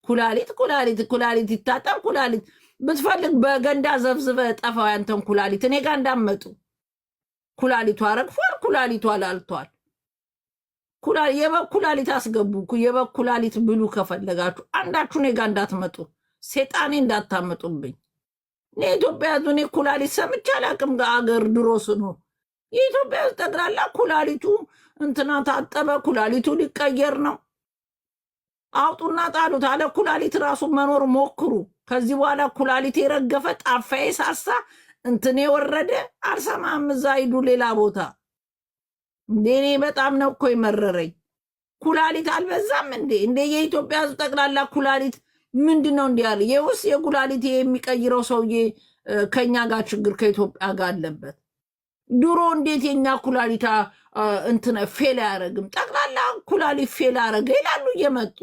ኩላሊት ኩላሊት ኩላሊት ይታጠብ። ኩላሊት ብትፈልግ በገንዳ ዘፍዝፈ ጠፋው ያንተን ኩላሊት። እኔ ጋር እንዳመጡ ኩላሊቱ አረግፏል። ኩላሊቱ አላልቷል። የበግ ኩላሊት አስገቡ። የበግ ኩላሊት ብሉ ከፈለጋችሁ። አንዳችሁ እኔ ጋር እንዳትመጡ፣ ሴጣኔ እንዳታመጡብኝ። እኔ ኢትዮጵያ ሕዝብ እኔ ኩላሊት ሰምቼ አላውቅም። አገር ድሮ ስኖር የኢትዮጵያ ሕዝብ ጠቅላላ ኩላሊቱ እንትና ታጠበ፣ ኩላሊቱ ሊቀየር ነው። አውጡና ጣሉት አለ። ኩላሊት ራሱ መኖር ሞክሩ። ከዚህ በኋላ ኩላሊት የረገፈ፣ ጣፋዬ ሳሳ፣ እንትን የወረደ አልሰማም። እዛ ሂዱ ሌላ ቦታ። እንዴ እኔ በጣም ነው እኮ የመረረኝ። ኩላሊት አልበዛም እንዴ? እንዴ የኢትዮጵያ ሕዝብ ጠቅላላ ኩላሊት ምንድን ነው እንዲህ ያለ የውስጥ የኩላሊት የሚቀይረው ሰውዬ ከኛ ጋር ችግር ከኢትዮጵያ ጋር አለበት። ድሮ እንዴት የኛ ኩላሊታ እንትን fail አያደርግም? ጠቅላላ ኩላሊት fail አረገ ይላሉ እየመጡ።